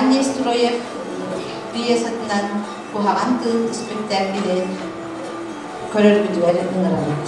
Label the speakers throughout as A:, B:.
A: Иван Нестроев пьесатынан Куһаҕан тыын испэктээкили көрөргүтүгэр ыҥырабыт.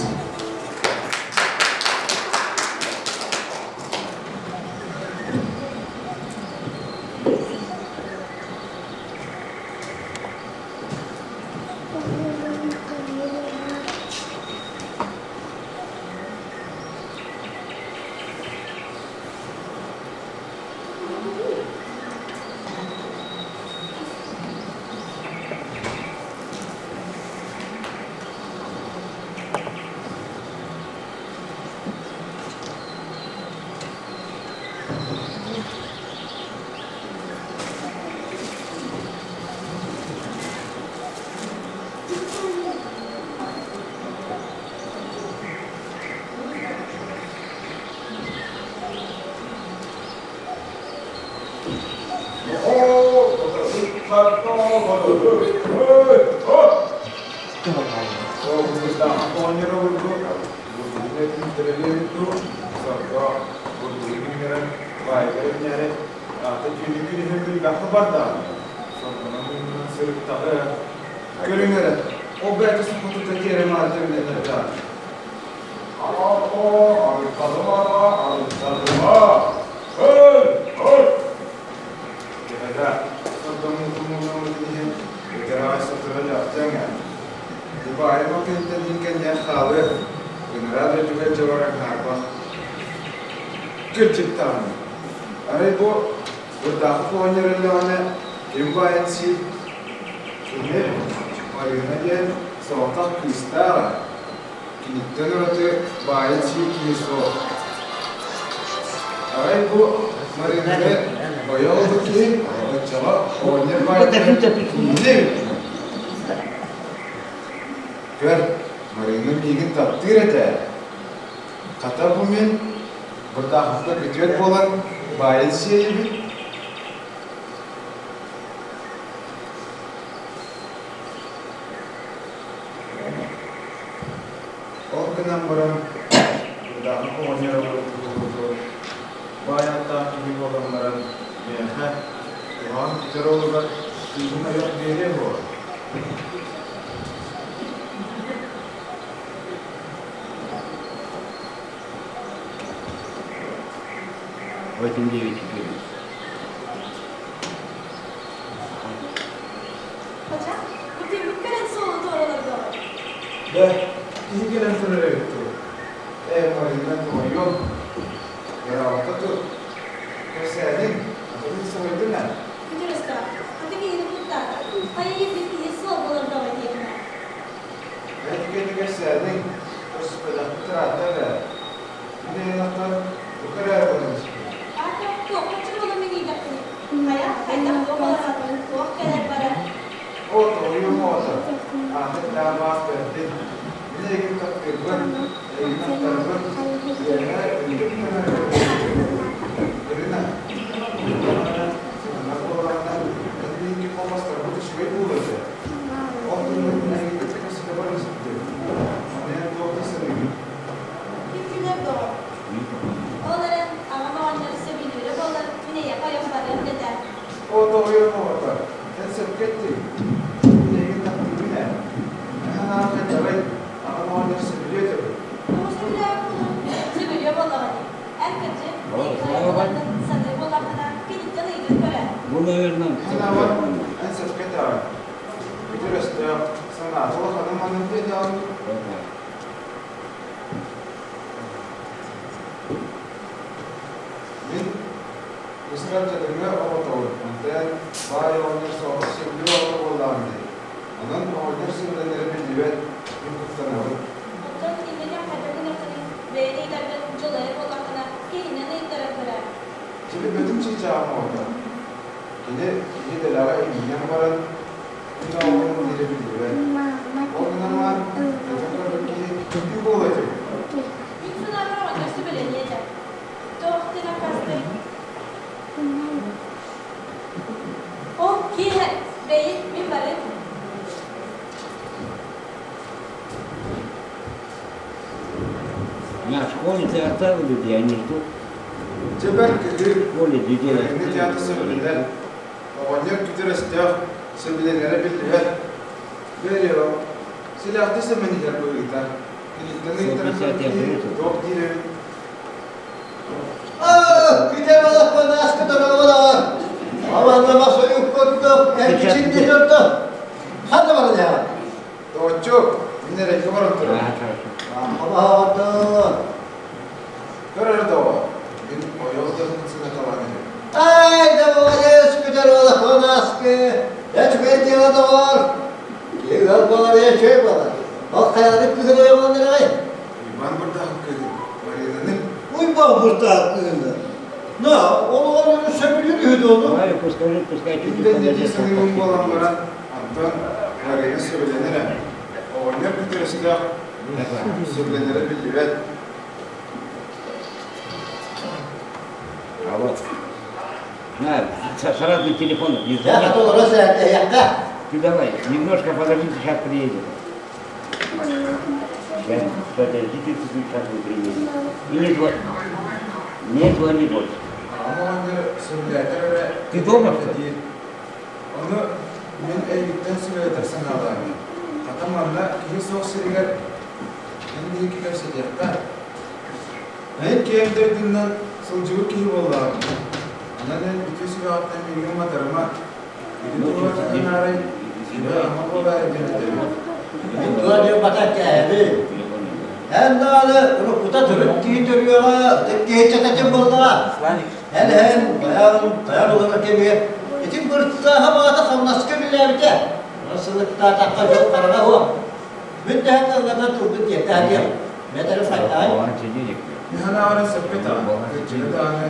B: Көрүҥ эрэ, ол бэйэтэ соппутута тиэрэ маары тэбилэннэрдээх. Арай бу бырдаахы оҕонньор өллөҕүнэ ким баайын сиир? Кини Марыына диэн соҕотох кыыстааҕа. Киниттэн ураты баайын сиир киһи суох. Арай бу Марыынаны бойо ылбыт киһи оччоҕо оҕонньор баайыттан киинэ эбит. Көр, Марыына миигин таптыыр этэ. Хата бу мин Бырдааховка күтүөт буолан баайын сиэйэбин. Ол гынан баран Бырдаахов оҕонньор оҕолорбутугар баай аттаах киһи буолан баран миэхэ куһаҕан күтэр уолугар кыыһын ойох биэриэ буо.
C: 89 теперь.
D: Hocam, bu kimlik кэлэн суолу туораларга
B: Дэ, киһи кэлэн турар эбит дуу? Ээ, Марина тоҕойуом. Ыраабакка тур. Кэпсээниҥ, атын соһуйдуҥ ээ.
D: Күтүрүстэ, аты киһини куттаата. Хайа иирбит киһи суол булар бөҕө диэтинэ.
B: Эн кэнни кэпсээниҥ, көрсүппэтэхпит ыраатта эбээ. Мин эйиэхэ бука эрэ буолан испит.
D: Аата, туохха чугула минийдэххиний? Хайа, хайдах туох олорорун, туох кэлэр барар?
B: Оо, тоҕойуом оҕото, аатын таабаах бэрдин. Мин эйигин таптыырбын, эйигин ахтарбын, үөһээ үрдүк таҥарга Ирина, сыһыннар буоллаҕына, эн биһикки холбостарбыт үчүгэй буолуо этэ. Ол туһунан эйигин кытта кэпсэтэ баран испитим. Аны эн туох да саныыгын?
D: Ким билэр доҕор? Ол эрэн, аҕам оҕонньор сөбүлүүрэ буоллар, мин эйиэхэ ойох барыам дэтэ.
B: Оо, тоҕойуом оҕото, эн сөпкө эттиҥ. Мин эйигин таптыыбын ээ. Эн анаан хайдаҕый, аҕам оҕонньор сөбүлүө этэ дуо?
D: Тоҕо сөбүлээбит буолуой? Сөбүлүө буоллаҕа дии. Эн кырдьык, эйигин айылҕаттан саныыр буоллаххына, киниттэн ыйытан көрөө.
C: Бу, наверное,
B: Эн аҕам, эн сөпкө этэҕин. Бүтэр өстөөх, санаата улаханын маннык диэтэҕиҥ. Мин Ысырар дьадаҥы оҕотобун, онтон баай оҕонньор соҕотох сөбүлүүр оҕото буоллаҕым дии. Онон оҕонньор сөбүлэнэрэ биллибэт, мин куттанабын.
D: Оттон иннинэ хайдах гыныаххыный, бэйэни ыйдаргын дьулайар буоллаххына, киһинэн ыйыттаран көрөө.
B: Дьэ бөтүҥ чыычааҕым оҕото. Кини киһи дэлэҕэ иҥнэн баран, мин оҕобун диирэ биллибэт. Ол гынан баран, өтөн көрбүт киһи ким буолуо этэй?
D: Мин санаабар оҕонньор сөбүлэниэ этэ. Туох диэн аккаастыай? Ол киэһэ бэйи мин барыым.
C: На школе театр людей, они ждут.
B: Дьэ бэрт кыһыы,
C: В школе людей
B: кыһыҥҥы театр
C: ждут.
B: сөбүлэнэр. Оҕонньор күтүр өстөөх, сөбүлэнэрэ биллибэт. Бэрио, силэхти сэмэн иһэр быһыыта. Киниттэн ыйытаран көрбүт туох диир эбит?
E: Күтэр олохпун ааспыт оҕолоор. Аваннама сойук курдук эргичин дьонто. Ханна баран иһэҕин?
B: Доҕоччук, мин эрэйгэ баран турабын.
E: Абаҕатын.
B: Көр эрэ доҕор, мин ойоҕо дьонун сынаталаан иһэбин.
E: Ай да молодец, күтэр олохпун ааскы. Үчүгэй дьыала доҕор. Киһи ыал буолар, үчүгэй буолар. Ол хайаларын күһүн ойоҕун эрэҕэй?
B: Уйбаан Бурдаахов кыыһын Маринаны
E: Уйбаан Бурдаахов кыыһын На, ол оҕонньору сөбүлүүр үһү дуо ону?
C: Пускай, пускай
B: Мин да инники саныыбын буолан баран, онтон Марина сөбүлэнэрэ. Оҕонньор күтүрөстөөх сөбүлэнэрэ биллибэт.
C: А вот. На, сразу телефон не
E: Я
C: звони.
E: хотел раз
C: Ты давай, немножко подожди, сейчас приедет. Сейчас, подождите, сейчас он приедет. И не звони. Не звони больше.
B: Аҕам оҕонньор сөбүлээтэр эрэ
C: Ты дома, что ли?
B: диир. Ону мин эйигиттэн сүбэлэтэр санаалаах Хата манна киһи суох сиригэр эн биһиги кэпсэтиэххэ. Эн киэҥ дойдунан сылдьыбыт киһи буоллаҕыҥ. Онон эн үтүө сүбэҕиттэн миигин матарыма. Ити туһугар санаарай, сүбэ-ама буолаары диэн этэбин.
E: Мин тула диэн батан кээһэбин. Эн даҕаны уруккута төрүт киһи төрүөҕэ, ытык киһи чэтэтин буоллаҕа. Эн эһэн байан тайан олорор кэмигэр ити быртааһа баҕата хамнаска биллээбитэ. Сылыктаатахха дьол хараҕа суох. Мин дэһэн ыллатан турбут диэхтээх Метры хайдаҕай?
B: Мин санаабар сөпкө этэҕин. Кырдьыга даҕаны,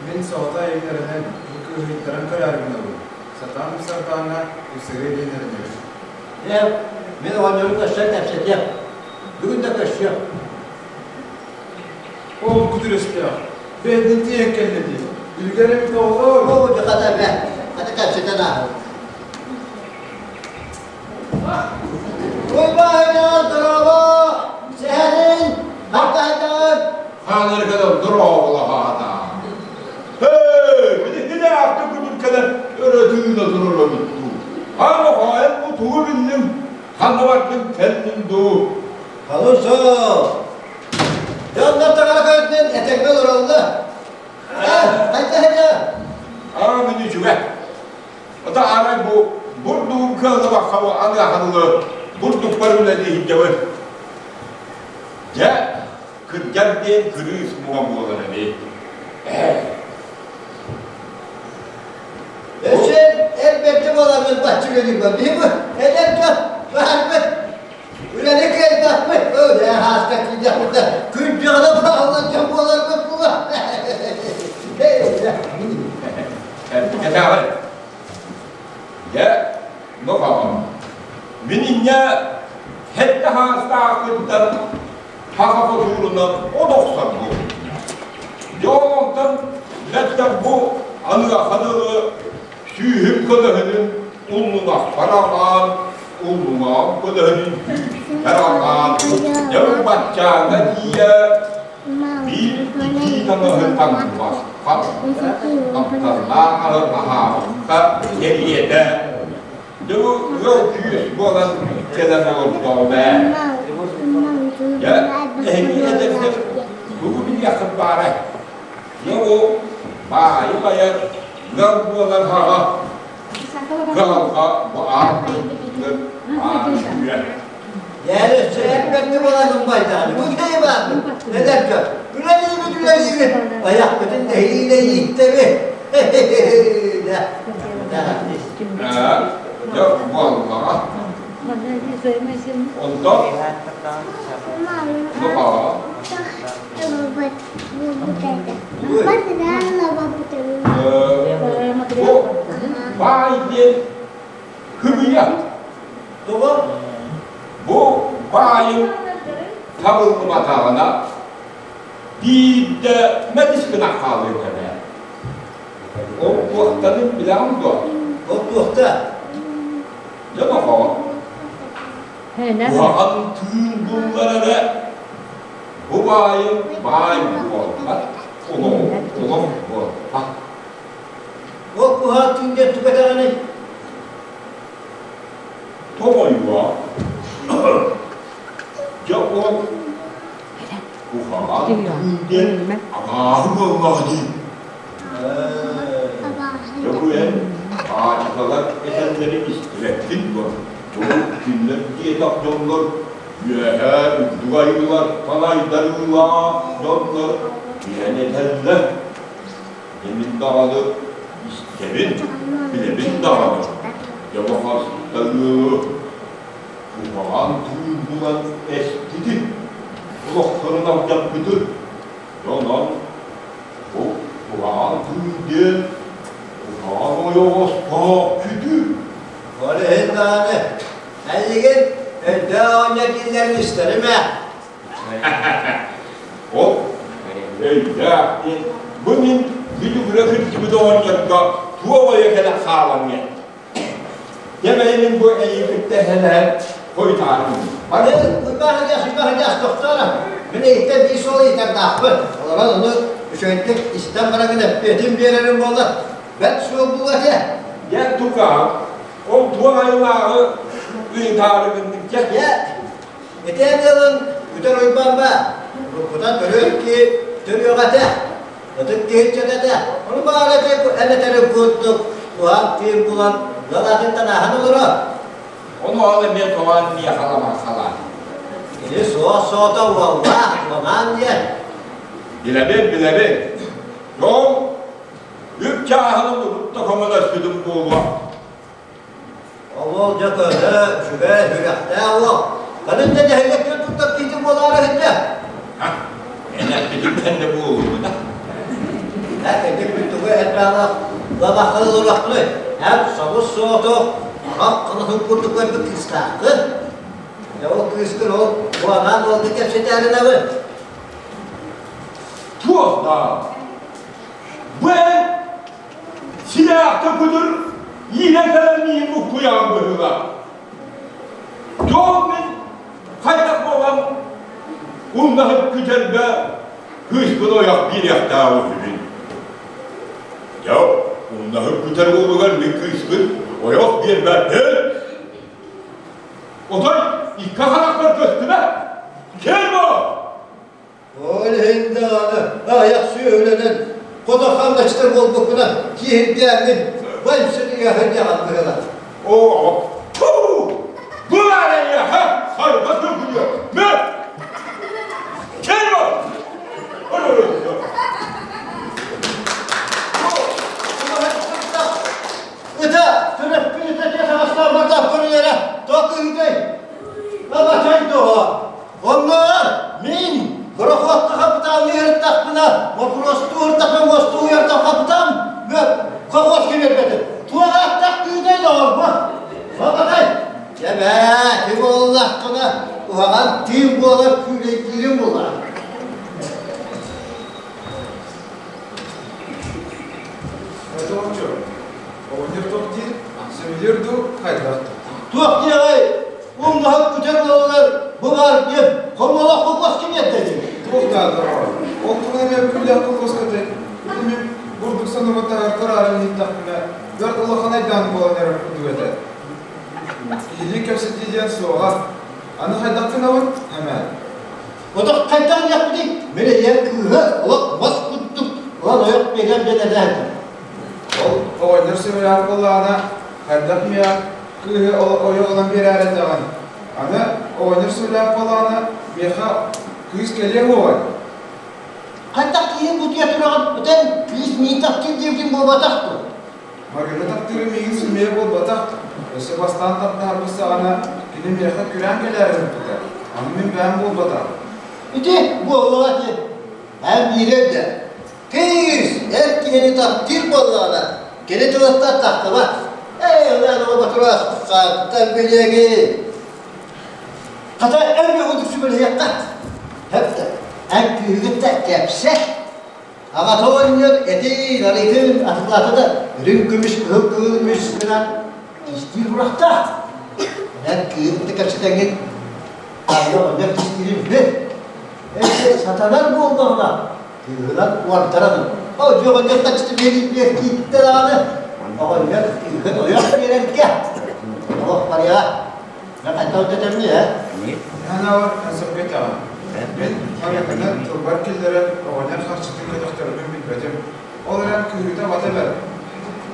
B: мин соҕотох эйгэлэринэн бу кыыһыйтаран көрөөрү гынабын. Сатаан сардаана үсүһү диэн эрэнэбин.
E: Ээ, мин оҕонньору көрсөн кэпсэтиэм. Бүгүн да көрсүөм.
B: Ол күтүрүстээх. Бэйэтин тиийэн кэллэ дии. Үлүгэр эбит оҕолор.
E: Ол хата бэ, хата кэпсэтэн ааһын. Уйбаһыйан дорообо! Сэһэнин, хантаһытаҕын?
F: Хаанаргадам дорооболоһоото. Hey, билиһилээхтик күнүн кэлэн өрө тыына турар эбит дуу. Ама хаайан бу тугу биллим, ханна бардым кэллим дуу.
E: Халысо! Дьоннор таҥара көтүнэн этэҥҥэ олороллор. Хайда
F: Аа, мин үчүгэй. Ата арай бу бурдугум кыаллыбакка бу аныаханылы бурдукпар үлэлии сылдьабын. Дьэ, кырдьар диэн кырыыс муҥа буолар эбит.
E: Өссө эр бэрдэ буоламмын бачча үлэлиирбин биһи бу эдэр дьон баарбыт. Үлэни кыайбаппыт. Өө, хааска киирдэхпит да күрдьэҕинэ бааллар дьон буоларбыт була.
F: Кэтэҕин. Дьэ, нохоҕом. Мин инньэ сэттэ хаастаахпыттан хаха хотуурунан от охсор буолбут. Дьэ ол онтон бэттэх бу аныаха дылы сүүһүм көлөһүнүн уллунахпар аҕаан, уллуҥаҕым көлөһүнүн сүүспэр аҕаан, дьэ баччааҥҥа тиийэ биир итии таҥаһы таҥныбакка, тапталлаах аһы аһаабакка кэриэтэ, дьэ бу ыал күүс буолан кэлэн олордоҕум ээ. Дьэ, эһиги эдэрдэр тугу билиэххит баарай? Дьэ ол баайы байар ыал буолар хаҕа кыһалҕа бу аан дойдутугар аан үйэ.
E: Дьэ, сэрбэтти буолан умбайдаҕын. Бу киһи баарбын. Эдэр дьон, үлэлиибит, үлэлиибит. Айахпытын нэһиилэ ииттэби.
F: Дьэ, буоллаҕа. Онтон нохоо Бу баай диэн хыбыйа.
E: Тоҕо?
F: Бу баайын табыллыбатаҕына биирдэ мэлис гына хаалыа этэ. Ол туохтанын билэҕин дуо?
E: Ол туохта?
F: Дьэ нохоо. Куһаҕан тыын буллар эрэ Бу баайым баай буолбат, олох олох буолбат.
E: Ол куһаҕан тыын диэн тугу этэҕиний?
F: Тоҕойуо. Дьэ ол куһаҕан тыын диэн абааһы буоллаҕа дии. Дьэ бу эн хаачыкалар этэллэрин истибэккин дуо? Бу кинилэр диэтэх дьоннор үөһээ үрдүк айыылар талайдарыылаах дьоннор диэн этэллэр. Дьэ мин даҕаны истэбин, билэбин даҕаны. Дьэ бу хастаҥыы куһаҕан тыын булан эститин, олохторун алдьаппытын. Дьэ онон бу куһаҕан тыын диэн куһаҕан ойоҕостоох күтүр.
E: Ол иһин даҕаны эйигин өйдөөх оҕонньор дииллэрин истэрим ээ.
F: Ол өйдөөх диэн бу мин бүлүгүрэ кырдьыбыт оҕонньорго туох өйө кэлэн хаалан иһэн. Дьэ мин бу эйигиттэ эһэлэһэн хойутаарым.
E: Аны Уйбаан Ыйаас Уйбаан Ыйаас тохтооро. Мин эйиттэн биир суол ыйытардаахпын. Олорон ону үчүгэйдик истэн бараҥын эппиэтин биэрэрим буоллар, бэрт суол буолуо этэ.
F: Дьэ тукаам, ол туох айылааҕы ыйытаары гыннык дьэ.
E: Дьэ, ити эн Үтэр Уйбаан ба, уруккута төрүөх киһи төрүөх этэ. Ытык киһи чөтөтө, ону баара ити эн этэрин курдук куһаҕан тыын булан ыал аатыттан ааһан олорор.
F: Ону ол эмиэ тоҕо миэхэ ламархалаан.
E: Кини суох соото уоллаах, куһаҕан диэн.
F: Билэбин, билэбин. Дьон үп чааһын урут да көмөлөспүтүм буолуо.
E: Ол дьэ көнө, үчүгэй, сүрэхтээх уол. Кэлин да нэһилиэккэ туттар киһи буолаары иһиннэ.
F: Эн эппитиҥ кэннэ буолуо да.
E: Эн кэлбит тугу элбэҕи лабаххын олорохпунуй? Эн собус соҕотох харах кынатын курдук көрбүт кыыстааххын. Дьэ ол кыыскын ол куһаҕан уолга кэпсэтээринэбин.
F: Туох да? Бу эн Силээхтэ күтүр иинэн кэлэн миигин буккуйаҕын быһыылаах. Дьол мин хайдах буолан умнаһыт күтэргэ кыыспын ойох биэриэхтээх үһүбүн. Дьэ, умнаһыт күтэр уолугар мин кыыспын ойох биэрбэппин. Отой икки харахпар көстүбэт. Кэл бу!
E: Ол иһин даҕаны аҕыйах сүөһүлэнэн хотохаҥаччы буолбуккунан киһиргээҥҥин бальсын ыаһырдьаҕан быһыылаах.
F: Оо, туу! Бу эйиэхэ харба төгүлүө! Мэ! Кэл бу!
E: Ыта, төрөппүт ыта тиэтэҕэстаабатах көрүлэрэ тоқ ыытай. Абатай доҕор, Оннооҕор мин борохуокка хапытааллыы ыһыттахпына, боппуруостуу ыһыттахпына муостуу уйартан хапытаан колхозка биэрбэтим. Туох ааттаах кыытай доҕорбо? Бабатай, дьэ бээ, ти буоллаххына куһаҕан тыын буолар күүлэйдиирим буолар.
B: Тоҕочу, оҕонньор туох диир? Сөбүлүүр дуу, хайдах?
E: Туох диэҕэй, Умнаһыт күтэр буолалар, бу баар диэн хомолох холкуоска биэрдэ дии.
B: Туох да ол тугу эмэ күллэх холкуоскатай ити мин бурдук саныбыттарар тараарын иһиттэхпинэ бэрт улахан айдаан буолан эрэр курдук этэ. Киһилии кэпсэтии диэн суоҕа. Аны хайдах гынабын эмэ?
E: Отох хайдах диэхпитий? Мин ийэм кыыһа олох мас курдук ылан ойох биэриэм диэн этэ.
B: Ол оҕонньор сөбүлээх буоллаҕына хайдах миэхэ кыыһы ойох ылан биэрээри этэҕин. Аны оҕонньор сөбүлээх буоллаҕына миэхэ кыыс кэлиэ буолуой?
E: Хайдах киһи бутуйа тураҕын бүтэн кыыс миин таптыыр диэбитин буолбатах дуо?
B: Марина таптыыры миигин сымыйа буолбатах. Өссө бастаан таптаһарбыт саҕана кини миэхэ күрээн кэлээри ыҥырбыта. Аны мин бэйэм буолбатах.
E: Ити буоллаҕа ити. Эн биири өйдөө. Кыыс эр киһини таптыыр буоллаҕына, кини тылыттан тахсыбат. Эй, ылаан оҕо хааттан билиэги. Хата эн бөҕүтүк сүбэлэһиэххэ. Хэптэ, эн кыыһыгытта кэпсэ. Аҕата оҕонньор этин, арыытын атылаата да үрүҥ көмүс, кыһыл көмүс гынан кистиир сурахтаах. Эн кыыһыгытта кэпсэтэҥҥин арыйа оҕонньор кистиирин бил. Эчи сатанар буоллаҕына, кыыһынан уордаран, ол дьүөҕүннэр таччы биэриитигэр киирдэ даҕаны. Оҕонньор кыыһын ойох биэрэргэ олох барыаҕа. Мен хайдах өтөтөммү, ээ?
B: Наһаа сөпкө этэҕин. Мин Марыйаны тылбар киллэрэн оҕонньор харчытын көтөхтөрбүн билбэтим. Ол эрэн кыыһыта бата бэрт.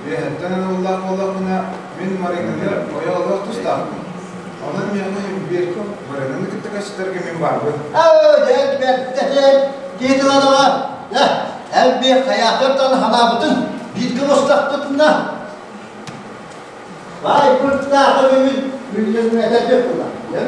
B: Үөһэттэн аналлаах буоллахпына, мин Марыйаны ойох ылыах тустаахпын. Онон миэхэ биир Марыйаны кытта кэпсэтэргэ мин баарбын.
E: Оо, дьэ, бэртэтин, киһи тыла доҕор. Дьэ, эн биир хайаатар ханаабытын бииргэ мустахпытына Баай куртаахы бүгүн үллэҥнэтэ була. Дьэ,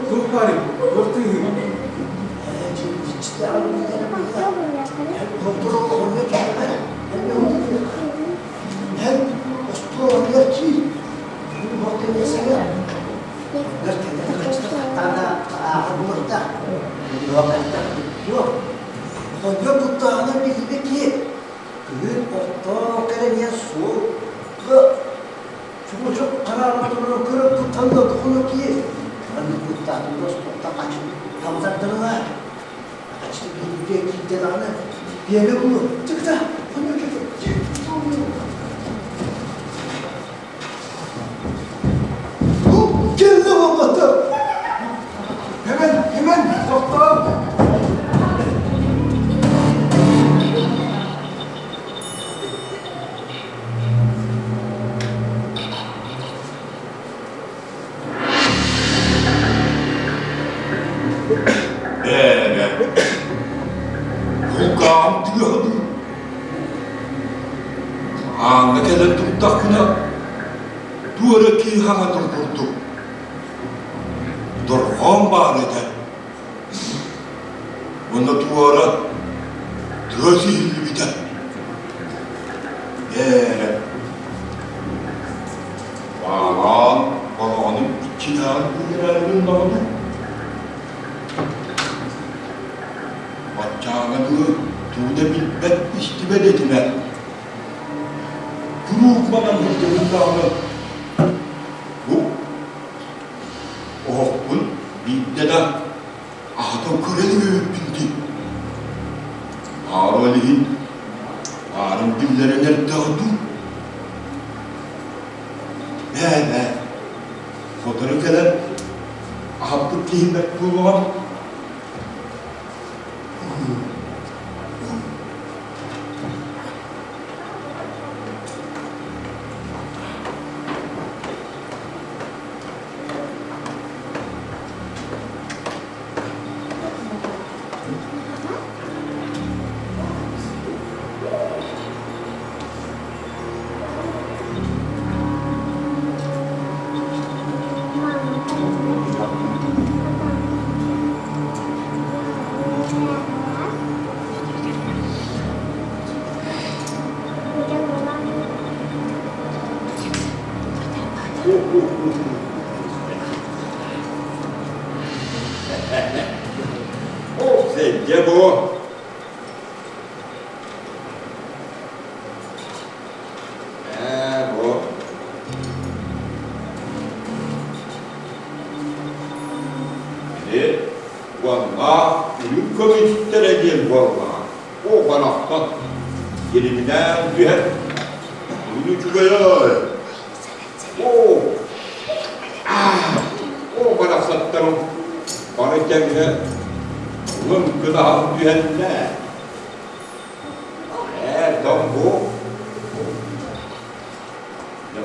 B: Туох баарый? Туох тыаһый? Hemen, hemen, doktor!
F: Бээрэ, кулгаам тыаһын Ааҥҥа кэлэн турдахпына, туора киһи хаҥатын курдук дорҕоон баар этэ. Уонна туора тыас иһиллибитэ. Бээрэ, Баалаан балаҕанын иччилээн быыраарбын даҕаны. Баччааҥҥа дылы Итиннэ куруук манан сылдьабын даҕаны бу оһохпун биирдэ да аһатан көрө илик эбиппин дии. Аара ол иһин аарын биллэрэн эрдэҕэ дуу? Бээ-бээ, сотору кэлэн аһаппыт киһи бэрт буолуоҕа. Дьэ бу Ээ, бу Ити уоннаах үрүҥ көмүстэрэ диэн буоллаҕа. Оо, барахсан, дьириминээн түһэн, бүгүн үчүгэй-ой. Оо, оо, барахсаттарым бары тэҥҥэ лыҥкынаһан түһэннэ. Ээ, тоҥ бу.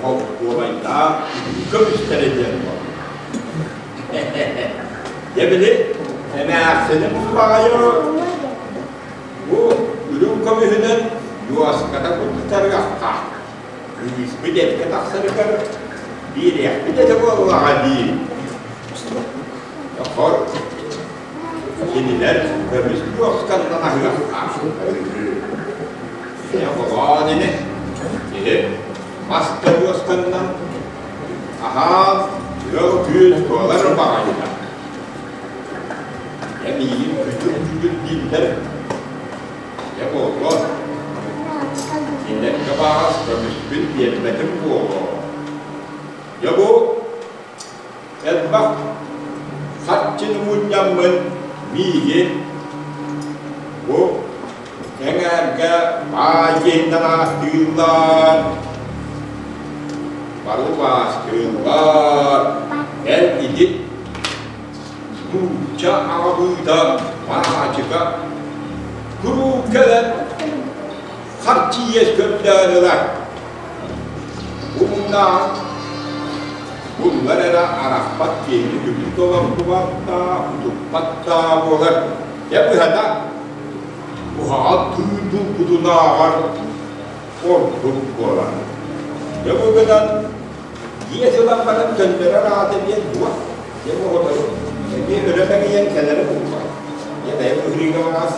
F: Холкуобайдаах көмүстэрэ диэн буолла. Дьэ били эмээхсиним баҕайы бу үрүҥ көмүһүнэн юаската куттарыахха. Кыыспыт эргэ тахсарыгар биэриэхпит этэ буоллаҕа дии. Хор, кинилэр көмүс буосканнан аһыахтаах. Дьэ, холоон ини, киһи мас да буосканнан аһаан тыал-күүс буолар баҕайыта. Дьэ, миигин күтүр-күтүр дииллэр. Дьэ, буолуо. Кинилэргэ баҕас көмүспүн биэрбэтим буолуо. Дьэ, бу элбэх харчыны мунньаммын миигин бу эҥээргэ баай диэннэн ааттыыллар, бары убаастыыллар. Эн ити нуучча аҕабыыта баачыка куруук кэлэн харчы иэс көрдөөн ылар. Умнаан буллар эрэ арахпат киһини түмүк толордубат да, утуппат да буолар. Дьэ быһата, куһаҕан тыы булбутунааҕар ордук буолар. Дьэ бу гынан дьиэ сылан баран көннөрөр аата диэн дуо? Дьэ бу оҕотору эмиэ өрө мэҥийэн кэлэрэ буолуо. Дьэ бэйэм ыһыыга баҕас.